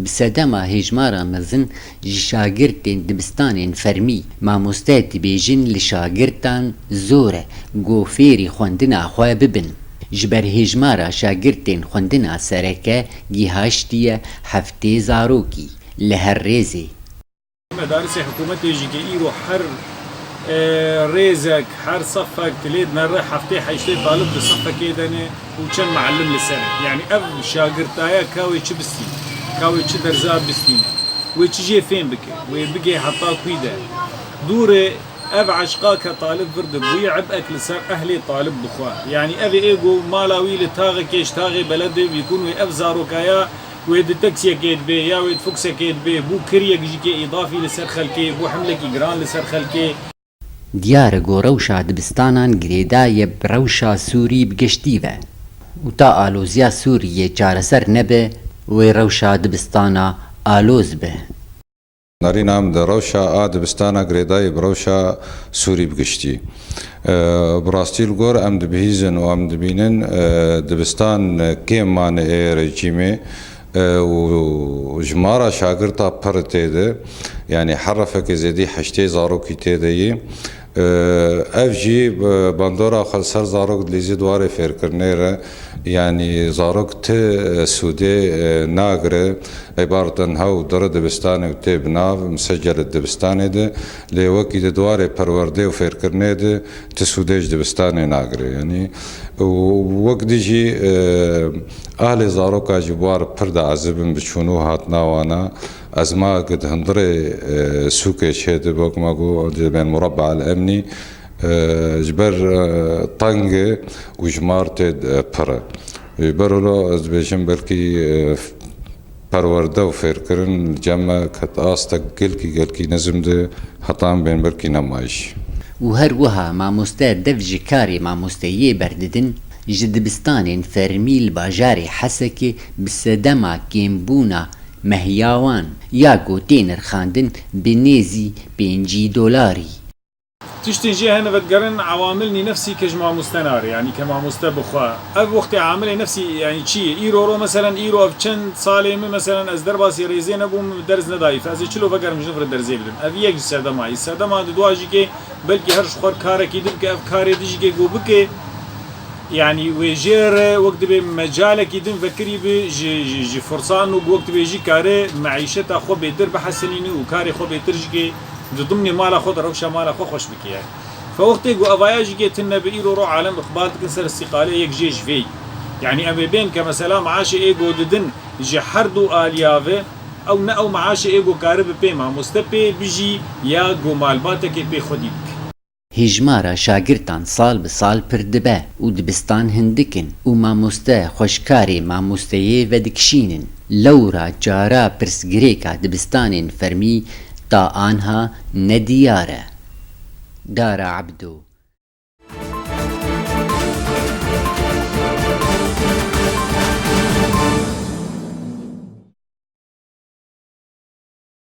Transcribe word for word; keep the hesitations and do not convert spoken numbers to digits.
Bi sedema hêjmara mezin ji şagirtên dibistanên fermî, mamoste dibêjin li şagirtan zor e ku fêrî xwendina xwe bibin. Ji ber hêjmara şagirtên xwendina sereke gihaştiye heftê zarokî li her rêzê. Medarisê hikûmetê jî ke îro her, e, rêzek, her sefek, tu lê dinere heftê heştê talib di sefekê de ne û çend muallim li ser e. Yanî ev şagirtaya ka wê çi bistîne, ka wê çi derza bistîne, wê çi jê fêm bike, wê bigê heta kûy de. Dûrê ev eşqa ke talib vir dibûyî, ebek li ser ehlê talib bixwe. Yanî ev ê ê ku mala wî li taxekê ji taxê beledê bîkûn wê ev zarokaya wê di teksiyekê dibê ya wê di fuksekê dibê, bû kiriyek jî kê îdafî li ser xelkê, bû himlekî giran li ser xelkê. Diyar e ku rewşa dibistanan girêdaye bi rewşa Sûrî bi giştî ve û ta aloziya Sûriyê çareser nebe, wê rewşa dibistana aloz be. Nerîna em di rewşa a dibistana girêdayî bi rewşa Sûrî bi giştî. E, bi rastî li gor em dibihîzin û em dibînin, e, dibistan kêm mane ê rejîmê, e, û jimara şagirta pir tê de, yanî her refekê zêdî heştê zarokî tê de yî. E, ev jî, e, bandora xwe li ser zarok dilîzî di warê fêrkirinê re, yanî zarok ti, e, sûdê, e, nagire. Îbaret in hew diri dibistanê û tê bi nav, misecel di dibistanê de, lê wekî di warê perwerdê û fêrkirinê de ti sûdê ji dibistanê nagire. Yanî û wek dî jî, e, ahlê zaroka jî bi war pir diezibin bi çûn û hatina wana. Ezma di hundirê, e, sûkê çêdibe, wek me got, dibên murabba el emnî, e, ji ber, e, teng e û jimar tê, e, pir e. Ji ber wilo ez dibêjim belkî, e, perwerde û fêrkirin li cem me ket astek gelkî, gelkî nizm de heta em bên belkî nema jî. Û her wiha mamoste dev ji karê mamosteyê berdidin, ji dibistanên fermî li bajarê Hesekê bi sedema kêmbûna mehiya wan ya ku tê nirxandin bi nêzî pêncî dolarî. Tiştên jê hene vedigerin ewamilnî nefsî ke ji mamoste nare, yanî ke mamoste bi xwe. Ev wextê amilê nefsî, yanî çi ye? Îro ro, meselen, îro ev çend salê min, meselen, ez derbasî rêzê nebûm, derz nedayî. Ez ê çilo vegerim ji vir derzê bidim. Ev yek ji sedema ye. Sedema di dua jî ke belkî her ji xwe karekî din bike, ev karê din jî ke ku bike, yanî wê jê re wek dibê mecalekî din vekirî bi ji, ji, ji firsan û wek dibê jî kare meîşeta xwe bêtir bihesenîne û karê xwe bêtir jî ke di dimnê mala xwe de, rewşa mala xwe xweş bike. Fe wextê ku evaya jî ke tune bi îro ro alem îqbal dikin ser îstîqalê yek jê ji vê. Yanî em ê bên ke mesela maaşê ê ku didin ji her du aliya ve, ew ne ew maaşê ê ku karibe pê mamoste pê bijî ya ku malbateke pê xwedî bike. Hêjmara şagirtan sal bi sal pir dibe û dibistan hindik in û mamoste xwe ji karê mamosteyê vedikişînin. Lewra cara pirsgirêka dibistanên fermî ta anha nediyar e. Dara Ebdo.